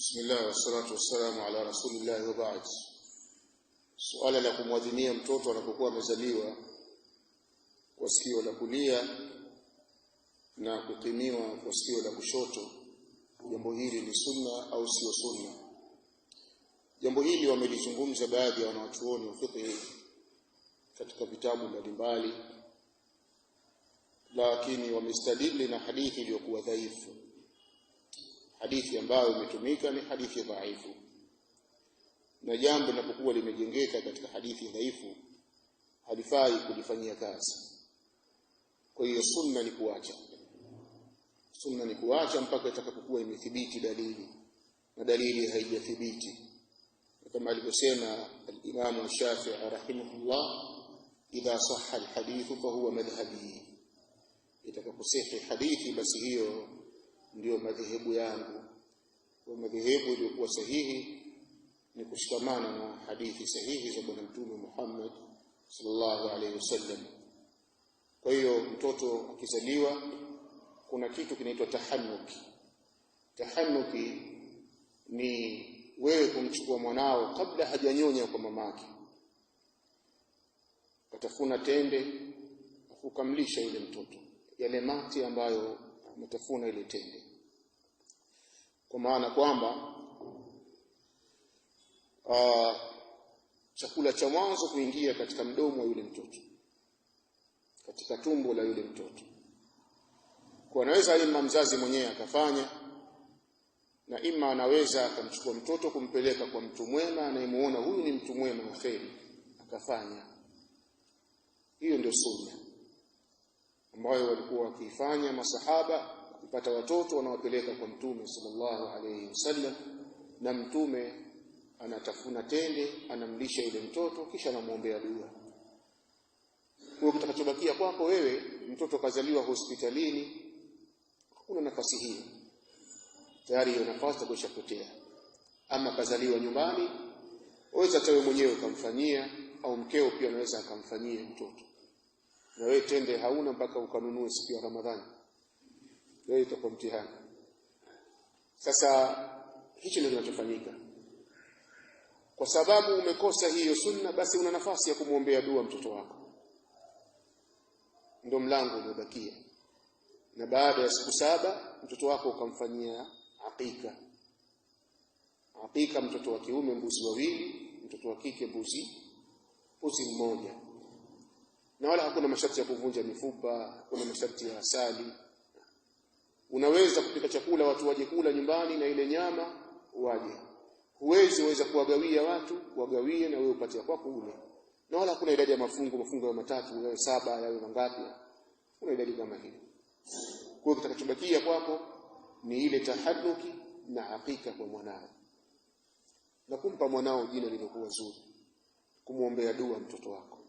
Bismillah wassalatu wassalamu ala rasulillahi wa ba'd. Suala la kumwadhinia mtoto anapokuwa amezaliwa kwa sikio la kulia na kukimiwa kwa sikio la kushoto, jambo hili ni sunna au sio sunna? Jambo hili wamelizungumza baadhi ya wanawachuoni wa fiqh katika vitabu mbalimbali, lakini wamestadili na hadithi iliyokuwa dhaifu. Hadithi ambayo imetumika ni hadithi dhaifu, na jambo linapokuwa limejengeka katika hadithi dhaifu halifai kulifanyia kazi. Kwa hiyo sunna ni kuacha, sunna ni kuacha mpaka itakapokuwa imethibiti dalili, na dalili haijathibiti, kama alivyosema al-Imam Shafi'i rahimahullah, idha sahha al-hadithu fa huwa madhhabi, itakaposihi hadithi basi hiyo ndiyo madhehebu yangu. Kwa madhehebu iliyokuwa sahihi ni kushikamana na hadithi sahihi za Bwana Mtume Muhammad sallallahu alaihi wasallam. Kwa hiyo mtoto akizaliwa, kuna kitu kinaitwa tahannuki. Tahannuki ni wewe kumchukua mwanao kabla hajanyonya kwa mamake, katafuna tende, ukamlisha yule mtoto yale mate ambayo umetafuna ile tende, kwa maana kwamba chakula cha mwanzo kuingia katika mdomo wa yule mtoto, katika tumbo la yule mtoto. Kwa anaweza ima mzazi mwenyewe akafanya, na ima anaweza akamchukua mtoto kumpeleka kwa mtu mwema anayemuona huyu ni mtu mwema wa kheri, akafanya. Hiyo ndio sunna ambayo walikuwa wakiifanya masahaba, wakipata watoto wanawapeleka kwa Mtume sallallahu alayhi wasallam, na Mtume anatafuna tende, anamlisha yule mtoto, kisha anamwombea dua. Kwa kitakachobakia kwako wewe, mtoto kazaliwa hospitalini, hakuna nafasi hiyo, tayari hiyo nafasi itakuwa ishapotea. Ama kazaliwa nyumbani, waweza hata wewe mwenyewe ukamfanyia, au mkeo pia anaweza akamfanyia mtoto. Na wewe tende hauna mpaka ukanunue siku ya Ramadhani, wewe itakuwa mtihani. Sasa hicho ndio kinachofanyika. Kwa sababu umekosa hiyo sunna, basi una nafasi ya kumwombea dua mtoto wako, ndio mlango uliobakia. Na baada ya siku 7 mtoto wako ukamfanyia akika. Akika, mtoto wa kiume mbuzi 2, mtoto wa kike mbuzi 1. Na wala hakuna masharti ya kuvunja mifupa, hakuna masharti ya asali. Unaweza kupika chakula watu waje kula nyumbani na ile nyama waje. Huwezi weza kuwagawia watu, wagawie na wewe upate kwako ule. Na wala hakuna idadi ya mafungu ya 3, yawe 7, yawe mangapi. Kuna idadi kama hiyo. Kwa hiyo kitakachobakia kwako ni ile tahannuki na hakika kwa mwanao, na kumpa mwanao jina lililokuwa zuri, kumuombea dua mtoto wako.